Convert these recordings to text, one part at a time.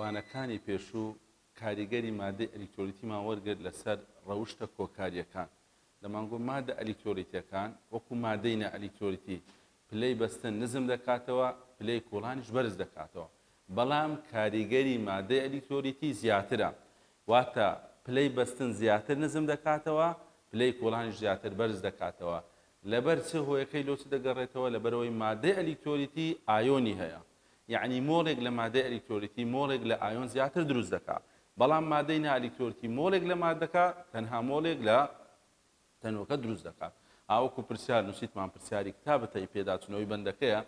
وانەکانی پێشوو کاریگەری مادەی ئەلیکترۆلیتیمان وەرگرت لەسەر ڕەوشتە کۆکارییەکان. دەمانگۆ مادە ئەلیکترۆلیتیەکان وەکو مادەی نا ئەلیکترۆلیتی پلەی بەستن نزم دەکاتەوە، پلەی کوڵانیش بەرز دەکاتەوە. بەڵام کاریگەری مادەی ئەلیکترۆلیتی زیاترە. واتە پلەی بەستن زیاتر نزم دەکاتەوە، پلەی کوڵانیش زیاتر بەرز دەکاتەوە. لەبەر چ هۆیەکەی لۆ چ دەگەڕێتەوە؟ لەبەرئەوەی مادەی ئەلیکترۆلیتی ئایۆنی هەیە. یەعنی مۆڵێک لە مادەی ئەلیکترۆلیتی مۆڵێک لە ئایۆن زیاتر دروست دەکا. بەڵام مادەی نا ئەلیکترۆلیتی مۆڵێک لە مادەکە تەنها مۆڵێک لە تەنۆکە دروست دەکات. ئا وەکو پرسیار نووسیتمان پرسیاری کتابتە ی پێداچوونەوەی بەندەکەیە،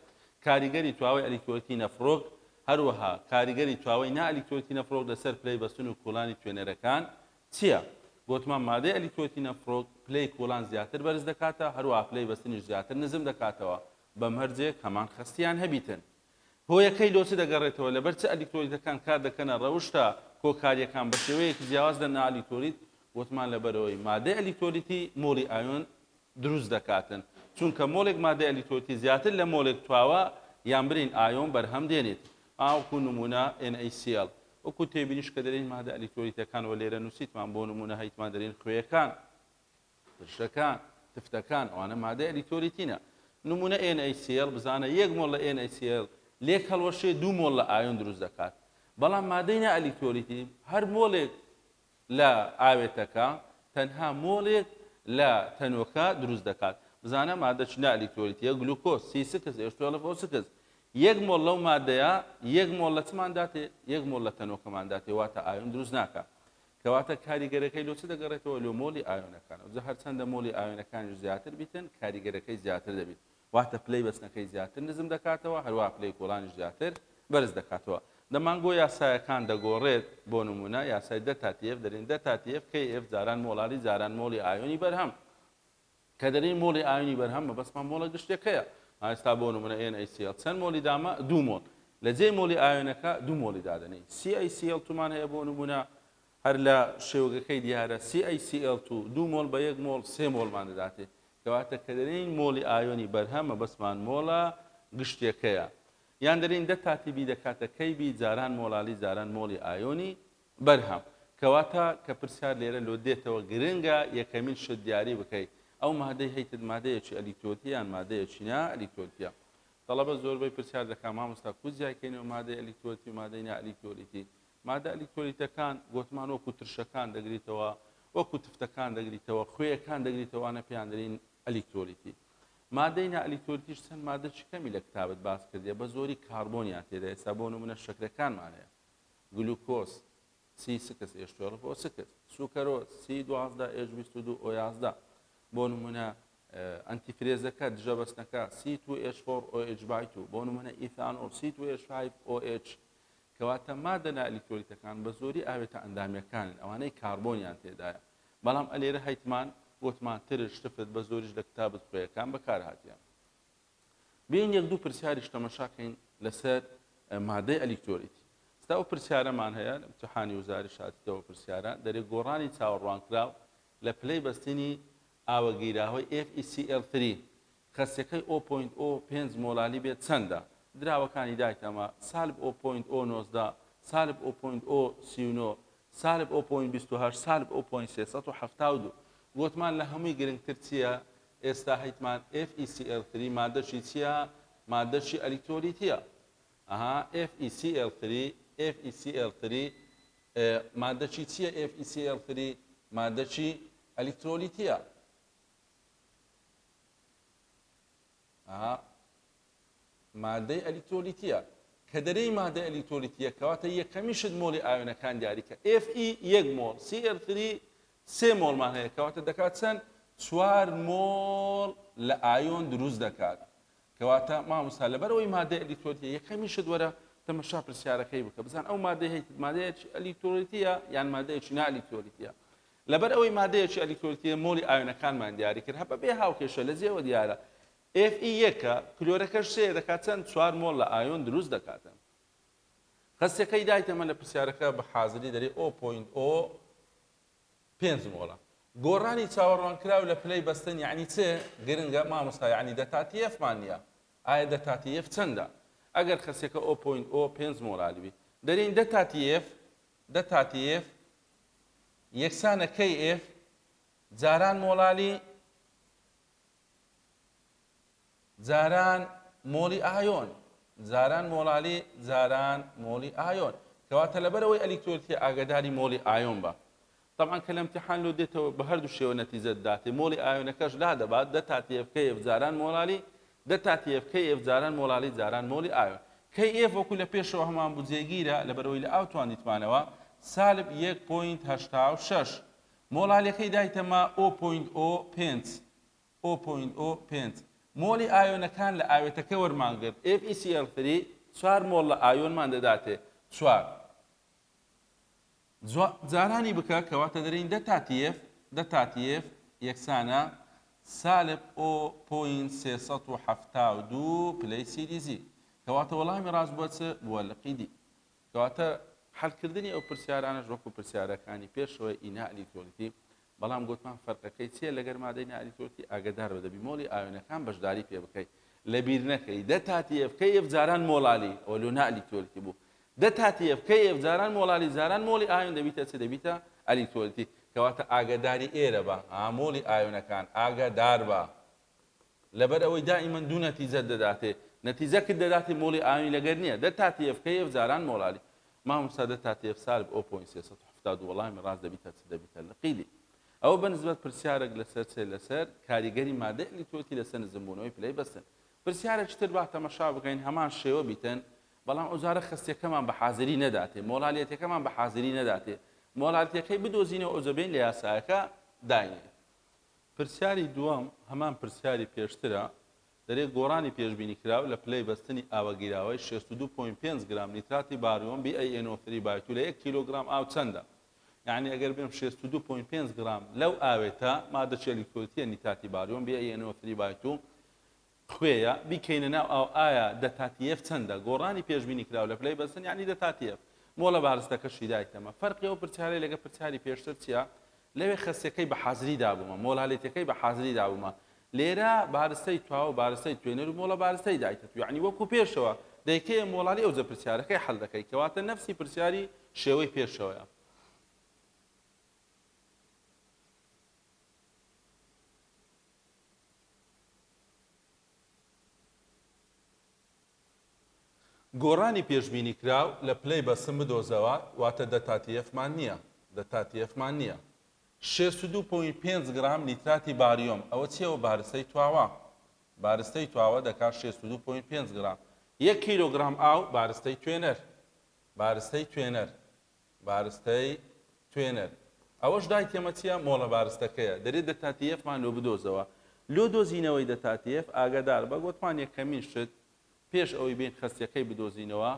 کاریگەری تواوەی ئەلیکترۆلیتی نەفرۆک، هەروەها کاریگەری تواوەی نا ئەلیکترۆلیتی نەفرۆک لەسەر پلەی بەستن و کوڵانی توێنەرەکان چییە؟ گۆتمان مادەی ئەلیکترۆلیتی نەفرۆک پلەی کوڵان زیاتر بەرز دەکاتە، هەروەها پلەی بەستنیش زیاتر نزم دەکاتەوە، بە مەرجێک هەمان خەستیان هەبیتن. هۆیەکەی لۆ چ دەگەڕێتەوە؟ لەبەر چ ئەلیکترۆلیتەکان کار دەکەنە ڕەوشتە کۆکارییەکان بە شێوەیەکی جیاواز لە نائەلیکترۆلیت؟ وتمان لەبەرئەوەی مادەی ئەلیکترۆلیتی مۆڵی ئایۆن دروست دەکاتن، چونکە مۆڵێک مادەی ئەلیکترۆلیتی زیاتر لە مۆڵێک تواوە یان برین ئایۆن بەرهەم دێنێت. ئا وەکو نموونە NaCl. وەکو تێبینیش کە دەرێین مادە ئەلیکترۆلیتەکان وە لێرە نووسیتمان بۆ نموونە هەیتمان دەرێین خوێیەکان، ترشەکان، تفتەکان، ئەوانە مادەی ئەلیکترۆلیتینە. نموونە NaCl بزانە یەک مۆڵ لە NaCl لێک هەڵوەشێ دوو مۆڵ لە ئایۆن دروست دەکات. بەڵام مادەی نا ئەلیکترۆلیتی هەر مۆڵێک لە ئاوێتەکە تەنها مۆڵێک لە تەنۆکە دروست دەکات. بزانە مادە چ نا ئەلیکترۆلیتیە گلوکۆز C six H twelve O six یەک مۆڵ لەو مادەیە یەک مۆڵ لە چمان داتێ یەک مۆڵ لە تەنۆکەمان داتێ واتە ئایۆن دروست ناکا. کەواتە کاریگەرەکەی لۆ چ دەگەڕێتەوە؟ لۆ مۆڵی ئایۆنەکان. ئەوجا هەرچەندە مۆڵی ئایۆنەکانیش زیاتر بیتن، کاریگەرەکەی زیاتر دەبیت. واتە پلەی بەستنەکەی زیاتر نزم دەکاتەوە، هەروەها پلەی کۆڵانیش زیاتر بەرز دەکاتەوە. دەمانگۆ یاسایەکان دەگۆڕێت، بۆ نموونە یاسای دە تا تی ئێف دەرێن دە تا تی ئێف کەی ئێف جاران مۆڵالی جاران مۆڵی ئایۆنی بەرهەم. کە دەرێین مۆڵی ئایۆنی بەرهەم مەبەستمان مۆڵە گشتیەکەیە. ئێستا بۆ نمونە NaCl چەند مۆڵی دامە؟ دوو مۆڵ. لە جێی مۆڵی ئایۆنەکە دوو مۆڵی دادەنێین. CaCl two مان هەیە بۆ نمونە هەر لە شێوگەکەی دیارە CaCl two دوو مۆڵ بە یەک مۆڵ سێ مۆڵمان دەداتێ. کەواتە کە دەرێین مۆڵی ئایۆنی بەرهەم مەبەستمان مۆڵە گشتیەکەیە. یان دەرێین دە تا تی بی دەکاتە کەی بی جاران مۆڵالی جاران مۆڵی ئایۆنی بەرهەم. کەواتە کە پرسیار لێرە لۆ دێتەوە گرنگە یەکەمین شت دیاری بکەی ئەو مادەی هەیتت مادەیەکی ئەلیکترۆتیە یان مادەیەکی نا ئەلیکترۆتیە. تەڵەبە زۆربەی پرسیار دەکا مامۆستا کو جیای کەینەوە مادەی ئەلیکترۆتی و مادەی نا ئەلیکترۆلیتی. مادە ئەلیکترۆلیتەکان گۆتمان وەکو ترشەکان دەگریتەوە وەکو تفتەکان دەگریتەوە خوێیەکان دەگریتەوە ئەوانە پێیان دەرین ئەلیکترۆلیتی. مادەی نا ئەلیکترۆلیتیش چەند مادەکی کەمی لە کتابت باس کردیە بە زۆری کاربۆنیان تێدا ئێستا بۆ نمونە شەکرەکانمان هەیە گلوکۆز، C six H twelve O six، سوکەرۆز، C 12 H 22 O 11، بۆ نمونە ئەنتیفرێزەکە، دژە بەستنەکە، C two H four O H by two، بۆ نمونە ئیثانۆڵ، C two H five O H. کەواتە مادە نائەلیکترۆلیتەکان بە زۆری ئاوێتە ئەندامیەکانن، ئەوانەی کاربۆنیان تێدایە. بەڵام ئەلێرە هەیتمان وتمان ترش، تفت بە زۆریش لە کتابت خوێیەکان بەکار هاتیە. بێین یەک دوو پرسیاریش تەمەشا کەین لەسەر مادەی ئەلیکترۆلیتی. ستا ئەو پرسیارەمان هەیە لە امتحانی وزاریش هاتیتەوە پرسیارە دەرێ گۆڕانی چاوەڕوانکراو لە پلەی بەستینی ئاوە گیراوەی FeCl3 خەستیەکەی O point O پێنج مۆلالی بێت چەندە؟ دراوەکانی دایتەمە سالب O point O 19 سالب O point O 39 سالب O point 28 سالب O point 372 گۆتمان لە هەمووی گرنگتر چییە؟ ئێستا هەیتمان FeCl3 مادەکی چیە؟ مادەکی ئەلیکترۆلیتیە. ئەها FeCl3 FeCl3 مادەکی چیە FeCl3 مادەکی ئەلیکترۆلیتیە. ئەها مادەی ئەلیکترۆلیتیە. کە دەرێی مادەی ئەلیکترۆلیتیە کەواتە یەکەمین شت مۆڵی ئایۆنەکان دیاریکە Fe یەک مۆڵ Cl3 سێ مۆڵمان هەیە کەواتە دەکات چەند چوار مۆڵ لە ئایۆن دروست دەکات کەواتە مامۆستا لەبەرئەوەی مادەی ئەلیکترۆلیتیە یەکەمین شت وەرە تەمەشا پرسیارەکەی بکە بزان ئەو مادەی هەیت مادەیەکی ئەلیکترۆلیتیە یان مادەیەکی نا ئەلیکترۆلیتیە لەبەر ئەوەی مادەیەکی ئەلیکترۆلیتیە مۆڵی ئایۆنەکانمان دیاری کرد هە بەبێ هاوکێشە لە جێوە دیارە Fe یەکە، کلۆرەکەش سێیە دەکات چەند؟ چوار مۆڵ لە ئایۆن دروست دەکاتن. خەستەکەی دایتە من لە پرسیارەکە بە حازری دەرێ O point O پێنج مۆڵە. گۆڕانی چاوەڕوانکراو لە پلەی بەستن یەعنی چ؟ گرنگە مامۆستا یەعنی دەتا تی ئێفمان نییە. ئایا دەتا تی ئێف چەندە؟ ئەگەر خەستەکە O point O پێنج مۆلالی بی. دەرێین دە تا تی ئێف، دە تا تی ئێف یەکسانە کەی ئێف جاران مۆلالی جاران مۆڵی ئایۆن، جاران مۆڵالی جاران مۆڵی ئایۆن. کەواتە لەبەرئەوەی ئەلیکترۆلیتیە ئاگاداری مۆڵی ئایۆن بە. تەبعەن کە لە امتحان لۆ دێتەوە بە هەردوو شێوە نەتیجەت داتێ مۆڵی ئایۆنەکەش لا دەبات دە تا تی ئێف کەی ئێف جاران مۆڵالی دە تا تی ئێف کەی ئێف جاران مۆڵالی جاران مۆڵی ئایۆن. کەی ئێف وەکو لە پێشەوە هەمان بوو جێگیرە لەبەرئەوەی لە ئاو تواندیتمانەوە سالب یەک point 86 مۆڵالیەکەی دایتە ما o point o پێنج o point o پێنج مۆڵی ئایۆنەکان لە ئاوێتەکە وەرمان گرت FeCl3 چوار مۆڵ لە ئایۆنمان دەداتێ چوار جارانی بکە کەواتە دەرێین دە تا تی ئێف دە تا تی ئێف یەکسانە سالب o point 372 پلەی سیلیزی کەواتە وەڵامی ڕاست بووە چ بووە لقی دی کەواتە حەلکردنی ئەو پرسیارانەش وەکو پرسیارەکانی پێشەوەی ئی نائەلیکترۆلیتی، بەڵام گۆتمان فەرقەکەی چیە لەگەر مادەی نائەلیکترۆلیتی ئاگەدار بە دەبی مۆڵی ئایۆنەکان بەشداری پێ بکەی لەبیر نەکەی دە تا تی ئێف کەی ئێف جاران مۆڵالی ئەوە لۆ نائەلیکترۆلیتی بوو دە تا تی ئێف کەی ئێف جاران مۆڵالی جاران مۆڵی ئایۆن دەبیتە چ دەبیتە ئەلیکترۆلیتی کەواتە ئاگەداری ئێرە بە ها مۆڵی ئایۆنەکان ئاگەدار بە لەبەر ئەوەی دائیمەن دوو نەتیجەت دەداتێ نەتیجەکت دەداتێ مۆڵی ئاوی لەگەر نییە دە تا تی ئێف کەی ئێف جاران مۆڵالی مامۆستا دە تا تی ئێف سالب o point 372 وەڵامی ڕاست دەبیتە چ دەبیتە لقی دی ئەوە بە نسبەت پرسیارێک لەسەر چێ لەسەر کاریگەری مادەی ئەلیکترۆلیتی لەسەر نزمبوونەوەی پلەی بەستن پرسیارێکی تر با تەمەشا بکەین هەمان شێوە بیتن بەڵام ئەوجارە خەستیەکەمان بە حازری نەداتێ مۆڵالیەتەکەمان بە حازری نەداتێ مۆڵالتیەکەی بدۆزینەوە ئەوجە بێین لە یاسایەکە داینێ پرسیاری دووەم هەمان پرسیاری پێشترە، دەرێ گۆڕانی پێشبینیکراو لە پلەی بەستنی ئاوە گیراوەی 62.5 گرام نیتراتی باریۆم BaNO3 by two لە یەک کیلۆگرام ئاو چەندە؟ یەعنی ئەگەر بێم 62.5 گرام لەو ئاوێتە مادەکی ئەلیکترۆلیتیە نیتراتی باریۆم BaNO3 by two خوێیە بیکەینە ناو ئاو ئایا دە تا تی ئێف چەندە؟ گۆڕانی پێشبینی کراو لە پلەی بەستن یانی دە تا تی ئێف. مۆڵە بارستەکەشی دایتەمە. فەرقی ئەو پرسیارەی لەگە پرسیاری پێشتر چیە؟ لەوێ خەستیەکەی بە حازری دابوومە مۆلالێتیەکەی بە حازری دابوومە لێرە بارستەی تواو بارستەی توێنەر و مۆڵە بارستەی دایتە تو یانی وەکو پێشەوە دەیکەیە مۆڵالی ئەوجە پرسیارەکەی حەل دەکەی کەواتە نەفسی پرسیاری شێوەی پێشەوەیە. گۆڕانی پێشبینیکراو لە پلەی بەستن بدۆزەوە، واتە دە تا تی ئێفمان نییە، دە تا تی ئێفمان نییە. 62.5 گرام نیتراتی باریۆم، ئەوە چییە؟ ئەوە بارستەی تواوە. بارستەی تواوە دەکات 62.5 گرام. یەک کیلۆگرام ئاو بارستەی توێنەر. بارستەی توێنەر. بارستەی توێنەر. ئەوەش دایک ئێمە چیە؟ مۆڵە بارستەکەیە. دەرێ دە تا تی ئێفمان لۆ بدۆزەوە. لۆ دۆزینەوەی دە تا تی ئێف ئاگادار بە گۆتمان یەکەمین شت پێش ئەوەی بێین خەستیەکەی بدۆزینەوە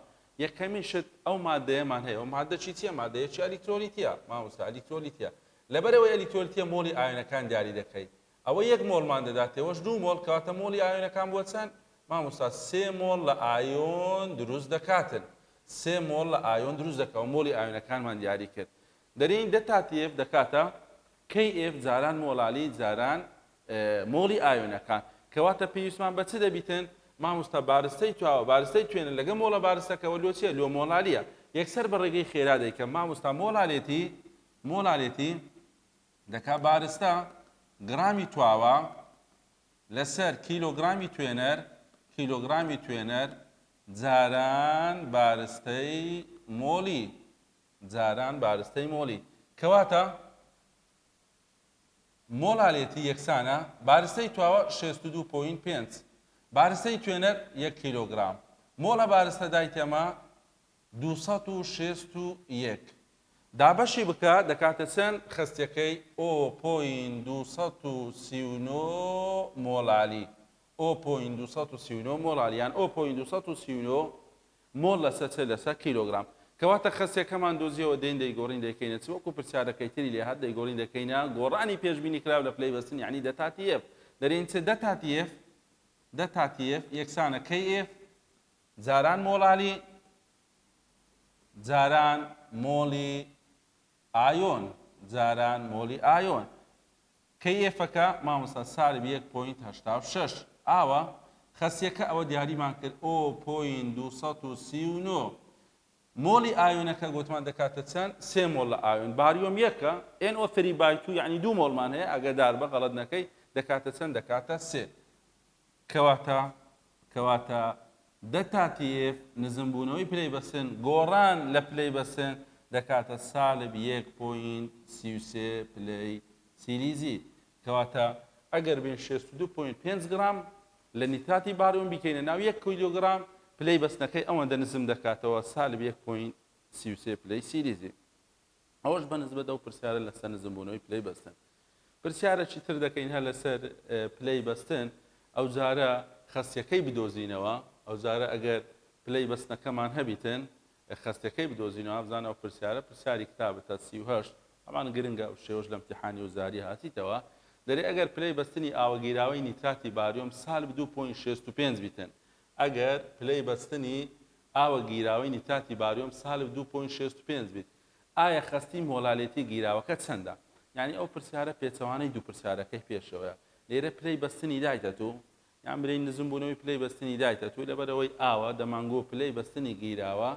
یەکەمین شت ئەو مادەیەمان هەیە. ئەو مادە چی چیە؟ مادەیەکی ئەلیکترۆلیتیە مامۆستا ئەلیکترۆلیتیە. لەبەرئەوەی ئەلیکترۆلیتیە مۆڵی ئایۆنەکان دیاری دەکەی. ئەوە یەک مۆڵمان دەداتێ ئەوەش دوو مۆڵ کەواتە مۆڵی ئایۆنەکان بووە چەند؟ مامۆستا سێ مۆڵ لە ئایۆن دروست دەکاتن سێ مۆڵ لە ئایۆن دروست دەکەوە مۆڵی ئایۆنەکانمان دیاری کرد دەرێین دە تا تی ئێف دەکاتە کەی ئێف جاران مۆڵالی جاران مۆڵی ئایۆنەکان کەواتە پێویستمان بە چ دەبیتن مامۆستا بارستەی تواوە بارستەی توێنە لەگە مۆڵە بارستەکەوە لۆ چیە لۆ مۆڵالیە یەکسەر بە ڕێگەی خێرا دەیکەم مامۆستا مۆڵالێتی مۆڵالێتی دەکا بارستە گڕامی تواوە لەسەر کیلۆگڕامی توێنەر کیلۆگڕامی توێنەر جاران بارستەی مۆڵی جاران بارستەی مۆڵی کەواتە مۆڵالێتی یەکسانە بارستەی تواوە 62.5 بارستەی توێنەر 1 کیلۆگرام مۆڵە بارستە دایتەمە 261 دابەشی بکە دەکاتە چەند خەستیەکەی o point 239 مۆڵالی o point 239 مۆڵالی یان o point 239 مۆڵ لەسەر چ لەسەر کیلۆگرام کەواتە خەستیەکەمان دۆزیەوە دێین دەیگۆڕین دەیکەینە چ وەکو پرسیارەکەی تری لێهات دەیگۆڕین دەکەینە گۆڕانی پێشبینی کراو لە پلەی بەستن یعنی دە تا تی ئێف دەرێین چ دە تا تی ئێف دە تا تی ئێف یەکسانە کەی ئێف جاران مۆڵالی جاران مۆڵی ئایۆن جاران مۆڵی ئایۆن کەی ئێفەکە مامۆستا سالب یەک point 86 ئاوە خەسیەکە ئەوە دیاریمان کرد o point 239. مۆڵی ئایۆنەکە گۆتمان دەکاتە چەند؟ سێ مۆڵ لە ئایۆن. باریۆم یەکە، NO three by two یەعنی دوو مۆڵمان هەیە، ئاگادار بە غەڵەت نەکەی، دەکاتە چەند؟ دەکاتە سێ. کەواتە کەواتە دەتا تی ئێف نزمبوونەوەی پلەی بەستن گۆڕان لە پلەی بەستن دەکاتە سالب یەک point 33 پلەی سیلیزی. کەواتە ئەگەر بین 62.5 گرام لە نیتراتی باریۆم بیکەینە ناو یەک کیلۆگرام، پلەی بەستنەکەی ئەوەندە نزم دەکاتەوە سالب یەک point 33 پلەی سیلیزی. ئەوەش بە نسبەت ئەو پرسیارە لەسەر نزمبوونەوەی پلەی بەستن. پرسیارەکی تر دەکەین هەر لەسەر پلەی بەستن، ئەوجارە خەستیەکەی بدۆزینەوە، ئەوجارە ئەگەر پلەی بەستنەکەمان هەبیتن خەستیەکەی بدۆزینەوە، بزانە ئەو پرسیارە پرسیاری کتابتە 38 ئەمان گرنگە ئەو شێوەش لە امتحانی وزاری هاتیتەوە دەرێ ئەگەر پلەی بەستنی ئاوەگیراوەی نیتراتی باریۆم سالب 2.65 بیتن ئەگەر پلەی بەستنی ئاوە گیراوەی نیتراتی باریۆم سالب 2.65 بیت ئایا خەستی مۆلالێتی گیراوەکە چەندە؟ یانی ئەو پرسیارە پێچەوانەی دوو پرسیارەکەی پێشەوەیە. لێرە پلەی بەستنی دایتە تو یان برێین نزم بوونەوەی پلەی بەستنی دایتە تو لەبەرئەوەی ئاوە دەمانگۆ پلەی بەستنی گیراوە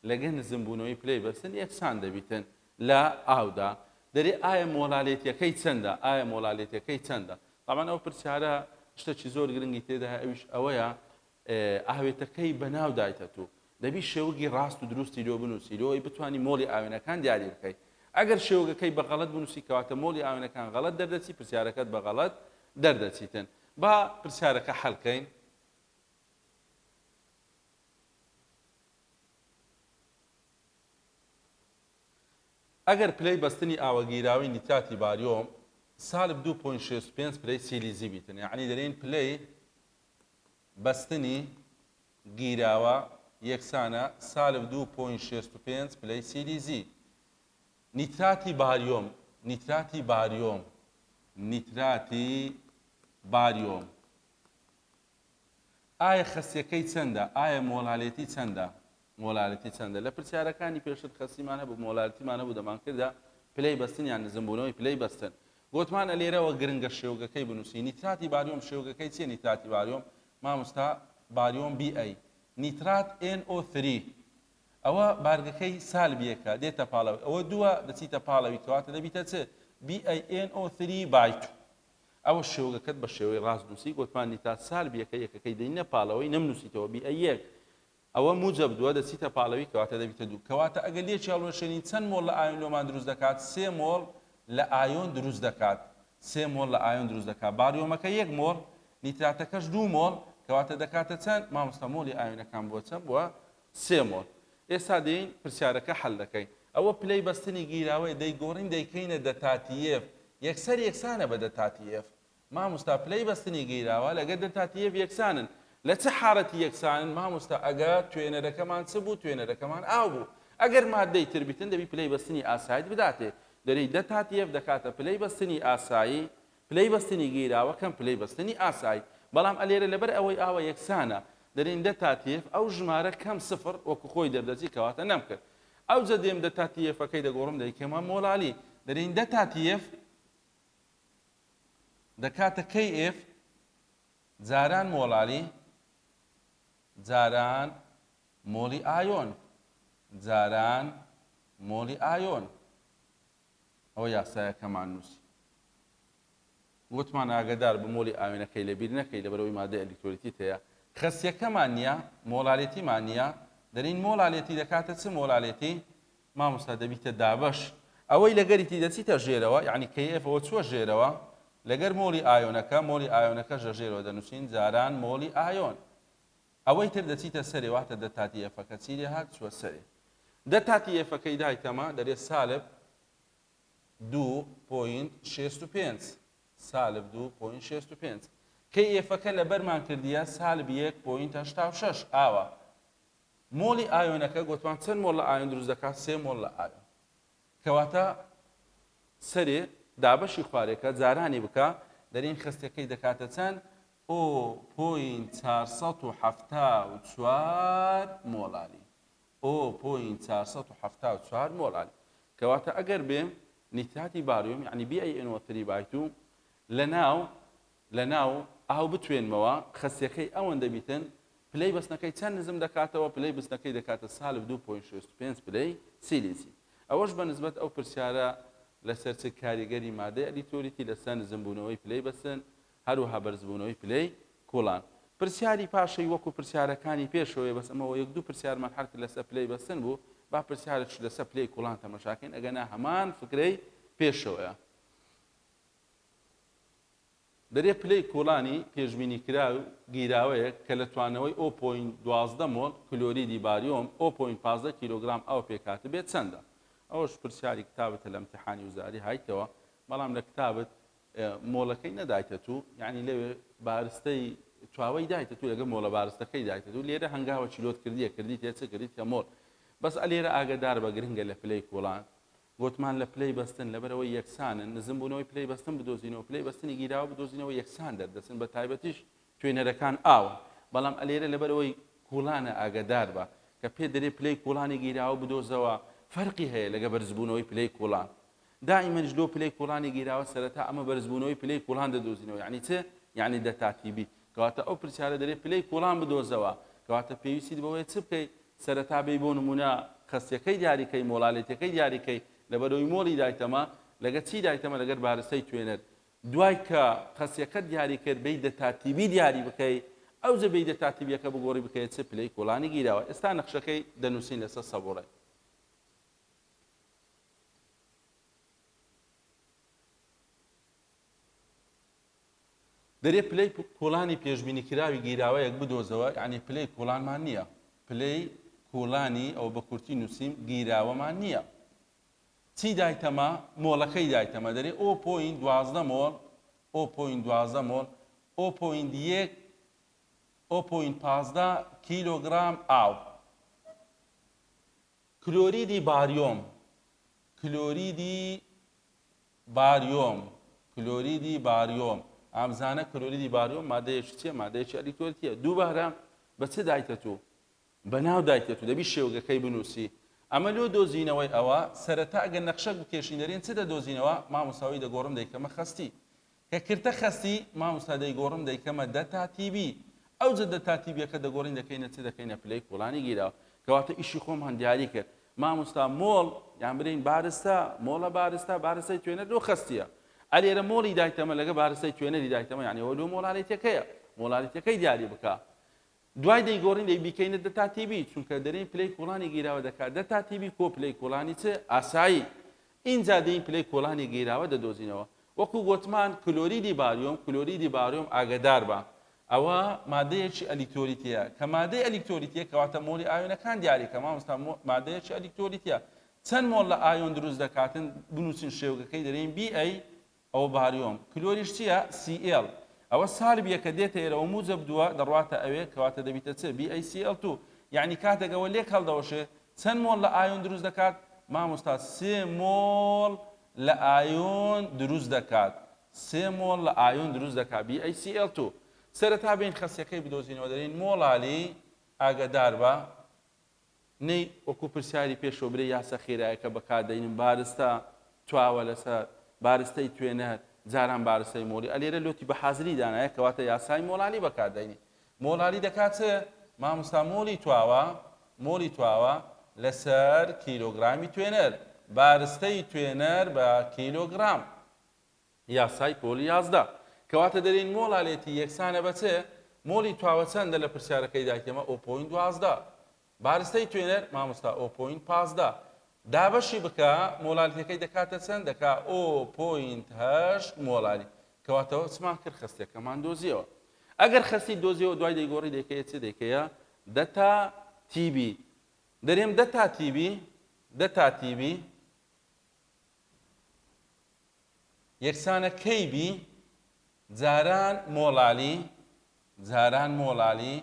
لەگە نزم بوونەوەی پلەی بەستن یەکسان دەبیتن لە ئاودا. دەرێ ئایا مۆلالێتیەکەی چەندە؟ ئایا مۆلالێتیەکەی چەندە؟ تەبعەن ئەو پرسیارە شتەکی زۆر گرنگی تێدایە ئەویش ئەوەیە ئاوێتەکەی بەناو دایتە تو دەبی شێوگی ڕاست و دروستی لۆ بنووسی لۆی بتانی مۆڵی ئاوێنەکان دیاری بکەیت ئەگەر شێوگەکەی بە غەڵەت بنووسی کەواتە مۆڵی ئاوێنەکان غەڵەت دەردەچی پرسیارەکەت بە غەڵەت دەردەچیتن با پرسیارەکە حەلکەین. ئەگەر پلەی بەستنی ئاوەگیراوی نیتراتی باریۆم سالب 2.65 پلەی سیلیزی بیتن یعنی دەرێین پلەی بەستنی گیراوە یەکسانە سالب 2.65 پلەی سیلیزی. نیتراتی باریۆم نیتراتی باریۆم نیتراتی باریۆم ئایا خەستیەکەی چەندە؟ ئایا مۆلالێتی چەندە؟ مۆلالێتی چەندە؟ لە پرسیارەکانی پێشتر خەستیمان هەبوو مۆلالێتیمان هەبوو دەمانکردە پلەی بەستن یان نزمبوونەوەی پلەی بەستن. گۆتمانە لێرەوە گرنگە شێوگەکەی بنووسی نیتراتی باریۆم شێوگەکەی چیە نیتراتی باریۆم مامۆستا باریۆم بی ئەی نیترات NO3 ئەوە بارگەکەی سالب یەکە دێتە پاڵەوەی ئەوە دووە دەچیتە پاڵەوی کەواتە دەبیتە چ BaNO3 by two ئەوە شێوگەکەت بە شێوەی ڕاست نووسی گۆتمان نیترات سالب یەکە یەکەکەی دەینە پاڵەوەی نەمنووسیتەوە بی ئەی یەک ئەوە موجەب دووە دەچیتە پاڵەوی کەواتە دەبیتە دوو کەواتە ئەگەر لێکی هەڵوەشێنین چەند مۆڵ لە ئایۆن لۆمان دروست دەکات سێ مۆڵ لە ئایۆن دروست دەکات سێ مۆڵ لە ئایۆن دروست دەکات باریۆمەکە یەک مۆڵ نیتراتەکەش دوو مۆڵ کەواتە دەکاتە چەند مامۆستا مۆڵی ئایۆنەکان بووە چەند بووە سێ مۆڵ ئێستا دێین پرسیارەکە حەل دەکەین ئەوە پلەی بەستنی گیراوەیە دەیگۆڕین دەیکەینە دەتا تی ئێف یەکسەر یەکسانە بە دەتا تی ئێف مامۆستا پلەی بەستنی گیراوە لەگەر دەتا تی ئێف یەکسانن لە چ حاڵەتی یەکسانن مامۆستا ئەگە توێنەرەکەمان چ بوو توێنەرەکەمان ئاو بوو ئەگەر مادەی تر بیتن دەبی پلەی بەستنی ئاسایت بداتێ دەرێی دەتا تی ئێف دەکاتە پلەی بەستنی ئاسایی پلەی بەستنی گیراوە کەم پلەی بەستنی ئاسایی بەڵام ئەلێرە لەبەر ئەوەی ئاوە یەکسانە دەرێین دەتا تی ئێف ئەو ژمارە کەم سفر وەکو خۆی دەردەچی کەواتە نەمکرد ئەوجە دێم دەتا تی ئێفەکەی دەگۆڕم دەیکەمە مۆلالی دەرێین دەتا تی ئێف دەکاتە کەی ئێف جاران مۆلالی جاران مۆڵی ئایۆن جاران مۆڵی ئایۆن ئەوە یاسایەکەمان نووسی وتمان ئاگدار بە مۆلی ئاوێنەکەی لەبیر نەکەی لەبەرەوەی مادە ئەلیکترۆلیتیت هەیە خەستیەکەمان نییە مۆلالێتیمان نییە دەرین مۆلالێتی دەکاتە چ مۆلالێتی مامۆستا دەبیتە دابەش ئەوەی لەگەریتی دەچیتە ژێرەوە یعنی کەی ئێف ئەوە چووە ژێرەوە لەگەر مۆڵی ئایۆنەکە مۆڵی ئایۆنەکەش لە ژێرەوە دەنووسین جاران مۆڵی ئایۆن ئەوەی تر دەچیتە سەرێ واتە دەتا تی ئێفەکە چی لێ هات چووە سەرێ دەتا تی ئێفەکەی دایتەمە دەرێ سالب 2.65 سالب 2.65 کەی ئێفەکە لەبەرمان کردیە سالب 1.86 ئاوا مۆڵی ئایۆنەکە گۆتمان چەند مۆڵ لە ئایۆن دروست دەکات؟ سێ مۆڵ لە ئایۆن. کەواتە سەرێ دابەشی خوارێکە جارانی بکە دەرین خەستەکەی دەکاتە چەند؟ o point 474 مۆلالی o point 474 مۆلالی کەواتە ئەگەر بێم نیتراتی باریۆم یعنی BaNO3 by two لە ناو لە ناو ئاو بتوێنمەوە خەستەکەی ئەوەندە بیتن. پلەی بەستنەکەی چەند نزم دەکاتەوە؟ پلەی بستنەکەی دەکاتە سالب 2.65 پلەی سیلیزی. ئەوەش بە نسبەت ئەو پرسیارە لەسەر چ کاریگەری مادەی ئەلیکترۆلیتی لەسەر نزمبوونەوەی پلەی بەستن هەروەها بەرزبوونەوەی پلەی کوڵان. پرسیاری پاشەی وەکو پرسیارەکانی پێشەوەیە بەس ئەمەوە یەک دوو پرسیارمان حەل کرد لەسەر پلەی بەستن بوو با پرسیارێکش لەسەر پلەی کوڵان تەمەشاکەین ئەگەنا هەمان فکرەی پێشەوەیە. دەرێ پلەی کوڵانی پێشبینیکراو گیراوەیەک کە لە توانەوەی o point 12 مۆڵ کلۆریدی باریۆم o point 15 کیلۆگرام ئاو پێکهاتبێت چەندە؟ ئەوەش پرسیاری کتابتە لە امتحانی وزاری هایتەوە بەڵام لە کتابت مۆڵەکەی نەدایتە تو یعنی لەوێ بارستەی تواوەی دایتە تو لەگە مۆڵە بارستەکەی دایتە تو لێرە هەنگاوە چیلۆت کردیە کردی تێ چ کردیت کە مۆڵ بەس ئەلێرە ئاگەدار بە گرنگە لە پلەی کوڵان گۆتمان لە پلەی بەستن لەبەرەوەی یەکسانن نزمبوونەوەی پلەی بەستن بدۆزینەوە پلەی بەستنی گیراوە بدۆزینەوە یەکسان دەردەچن بە تایبەتیش توێنەرەکان ئاون بەڵام ئەلێرە لەبەرەوەی کوڵانە ئاگەدار بە کە پێ دەرێ پلەی کوڵانی گیراوە بدۆزەوە فەرقی هەیە لەگە بەرزبوونەوەی پلەی کوڵان دائیمەنیش لۆ پلەی کوڵانی گیراوە سەرەتا ئەمە بەرزبوونەوەی پلەی کوڵان دەدۆزینەوە یعنی چ؟ یعنی دەتا TB کەواتە ئەو پرسیارە دەرێ پلەی کوڵان بدۆزەوە کەواتە پێویستیت بەوەیە چ بکەی سەرەتا بێی بۆ نمونە خەستیەکەی دیاری کەی مۆلالێتیەکەی دیاری کەی لەبەرەوەی مۆڵی دایتەمە لەگە چی دایتەمە لەگەر بارستەی توێنەر دوای کە خەستیەکەت دیاری کرد بێی دەتا TB دیاری بکەی ئەوجە بێی دەتا TB یەکە بگۆڕی بکەیە چ پلەی کوڵانی گیراوە ئێستا نەخشەکەی دەنووسین لەسەر سەبوڕێ. دەرێ پلەی کوڵانی پێشبینیکراوی گیراوەیەک بدۆزەوە، یەعنی پلەی کوڵانمان نییە، پلەی کوڵانی ئەوە بە کورتی نووسیم گیراوەمان نییە. چی دایتەمە؟ مۆڵەکەی دایتەمە، دەرێ o point 12 مۆڵ، o point 12 مۆڵ، o point یەک، o point 15 کیلۆگرام ئاو. کلۆریدی باریۆم کلۆریدی باریۆم کلۆریدی باریۆم ئامزانە کلۆریدی باریۆم مادەیەکی چیە مادەیەکی ئەلیکترۆلیتیە دووبارە بە چ دایتە تو بە ناو دایتە تو دەبی شێوگەکەی بنووسی ئەمە لۆ دۆزینەوەی ئەوە سەرەتا ئەگەر نەخشەک بکێشین دەرێن چ دەدۆزینەوە مامۆستاوی دەگۆڕم دەیکەمە خەستی کە کرتە خەستی مامۆستا دەیگۆڕم دەیکەمە دەتا TB ئەوجە دەتا TB یەکە دەگۆڕین دەکەینە چ دەکەینە پلەی کوڵانی گیراوە کەواتە ئیشی خۆمان دیاری کرد مامۆستا مۆڵ یان برین بارستە مۆڵە بارستە بارستەی توێنەر لۆ خەستیە ئەلێرە مۆڵی دایتەمە لەگە بارستەی توێنەری دایتەمە یعنی ئەوە لۆ مۆڵالێتیەکەیە مۆڵالێتیەکەی دیاری بکە دوای دەیگۆڕین دەیبیکەینە دەتا TB چونکە دەرێین پلەی کوڵانی گیراوە دەکات دەتا TB کۆ پلەی کوڵانی چ ئاسایی ئینجا دێین پلەی کوڵانی گیراوە دەدۆزینەوە وەکو گۆتمان کلۆریدی باریۆم کلۆریدی باریۆم ئاگەدار بە ئەوە مادەیەکی ئەلیکترۆلیتیە کە مادەی ئەلیکترۆلیتیە کەواتە مۆڵی ئایۆنەکان دیاری کە مامۆستا مادەیەکی ئەلیکترۆلیتیە چەند مۆڵ لە ئایۆن دروست دەکاتن بنووسین شێوگەکەی دەرێین BA ئەوە باریۆم کلۆریش چیە؟ Cl ئەوە سالب یەکە دێتە ئێرەوە موجەب دووە دەڕواتە ئەوێ کەواتە دەبیتە چ؟ BaCl2 یەعنی کاتێک ئەوە لێک هەڵدەوەشێ چەند مۆڵ لە ئایۆن دروست دەکات؟ مامۆستا سێ مۆڵ لە ئایۆن دروست دەکات سێ مۆڵ لە ئایۆن دروست دەکات BaCl2 سەرەتا بێین خەسیەکەی بدۆزینەوە دەرێین مۆڵالی ئاگەداربە نەی وەکو پرسیاری پێشەوە برێ یاسا خێرایەکە بەکار دەینم بارستە تواوە لەسەر بارستەی توێنەر جاران بارستەی مۆڵی ئەلێرە لۆتی بە حازری دانایە کەواتە یاسای مۆڵالی بەکار دەینی مۆڵالی دەکات چ مامۆستا مۆڵی تواوە مۆڵی تواوە لەسەر کیلۆگرامی توێنەر بارستەی توێنەر بە کیلۆگرام یاسای پۆلی 11. کەواتە دەرێین مۆلالێتی یەکسانە بە چ؟ مۆلی تواوە چەندە لە پرسیارەکەی دایتێمە o point 12. بارستەی توێنەر مامۆستا o point 15. دابەشی بکە مۆلالێتیەکەی دەکاتە چەند؟ دەکا o point 8 مۆلالی. کەواتەوە چمان کرد خەستیەکەمان دۆزیەوە. ئەگەر خەستی دۆزیەوە دوای دەیگۆڕی دەیکەیە چ دەیکەیە دەتا TB. دەرێم دەتا TB دەتا TB یەکسانە KB جاران مۆڵالی جاران مۆڵالی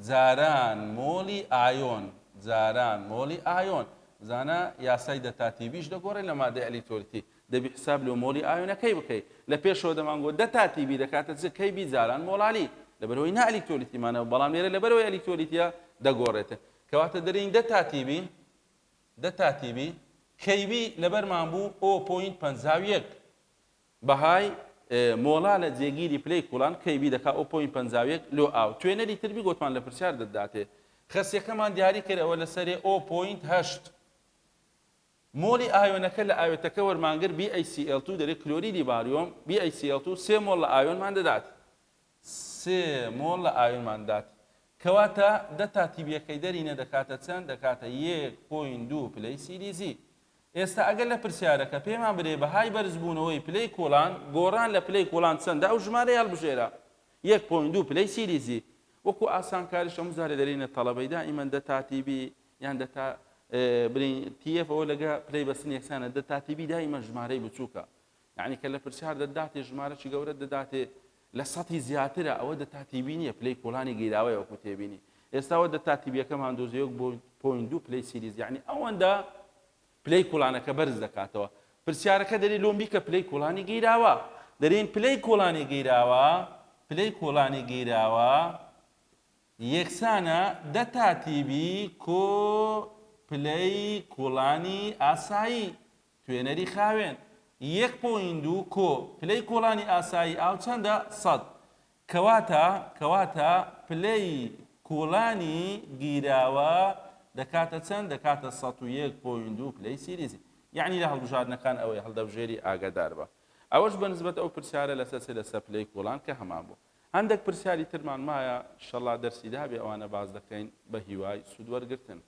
جاران مۆڵی ئایۆن جاران مۆڵی ئایۆن بزانە یاسای دەتا TB یش دەگۆڕێت لە مادەی ئەلیکترۆلیتی دەبی حساب لۆ مۆڵی ئایۆنەکەی بکەی لە پێشەوە دەمانگۆ دەتا TB دەکاتە چ KB جاران مۆڵالی لەبەرەوەی نا ئەلیکترۆلیتیمانەوە بەڵام لێرە لەبەرەوەی ئەلیکترۆلیتیە دەگۆڕێت کەواتە دەرین دەتا TB دەتا TB KB لەبەرمان بوو o point 51 بەهای مۆڵا لە جێگیری پلەی کوڵان KB دەکا o point 51 لۆ ئاو. توێنەری تربی گۆتمان لە پرسیار دەتداتێ. خەسیەکەمان دیاری کرد ئەوە لەسەرێ o point هەشت. مۆڵی ئایۆنەکە لە ئاوێتەکە وەرمانگر BaCl2 دەرێ کلۆریدی باریۆم BaCl2 سێ مۆڵ لە ئایۆنمان دەدات. سێ مۆڵ لە ئایۆنمان دات. کەواتە دە تا TB یەکەی دەرینە دەکاتە چەند؟ دەکاتە یەک point دوو پلەی سیلیزی. ئێستا ئەگەر لە پرسیارەکە پێمان برێ بەهای بەرزبوونەوەی پلەی کوڵان، گۆڕان لە پلەی کوڵان چەندە ئەو ژمارەی هەڵبژێرە. یەک point دوو پلەی سیلیزی. وەکو ئاسانکاریش هەموو جارێ دەرێینە تەڵەبەی دائیمەن دە تا TB یان دە تا برین TF ئەوە لەگە پلەی بەستن یەکسانە دە تا TB دائیمەن ژمارەی بچووکە. یەعنی کە لە پرسیار دەتداتێ ژمارەکی گەورەت دەداتێ لە سەتی زیاترە ئەوە دە تا TB نییە پلەی کۆڵانی گیراوەیە وەکو تێبینی ئێستا ئەوە دە تا TB یەکەمان دۆزیەوە بۆ point دوو پلەی سیلیز یعنی ئەوەندە پلەی کوڵانەکە بەرز دەکاتەوە پرسیارەکە دەری لۆم بیکە پلەی کوڵانی گیراوە دەرین پلەی کوڵانی گیراوە پلەی کوڵانی گیراوە یەکسانە دە تا TB کۆ پلەی کوڵانی ئاسایی توێنەری خاوێن یەک point دوو کۆ پلەی کوڵانی ئاسایی ئاو چەندە؟ سەد. کەواتە کەواتە پلەی کوڵانی گیراوە دەکاتە چەند؟ دەکاتە 101.2 پلەی سیلیزی. یەعنی لە هەڵبژاردنەکان ئەوەی هەڵدەبژێری ئاگادار بە. ئەوەش بە نسبەت ئەو پرسیارە لەسەر چ لەسەر پلەی کوڵان کە هەمان بوو. هەندێک پرسیاری ترمان مایە شەڵا دەرسی دابێ ئەوانە باس دەکەین بە هیوای سوود وەرگرتن.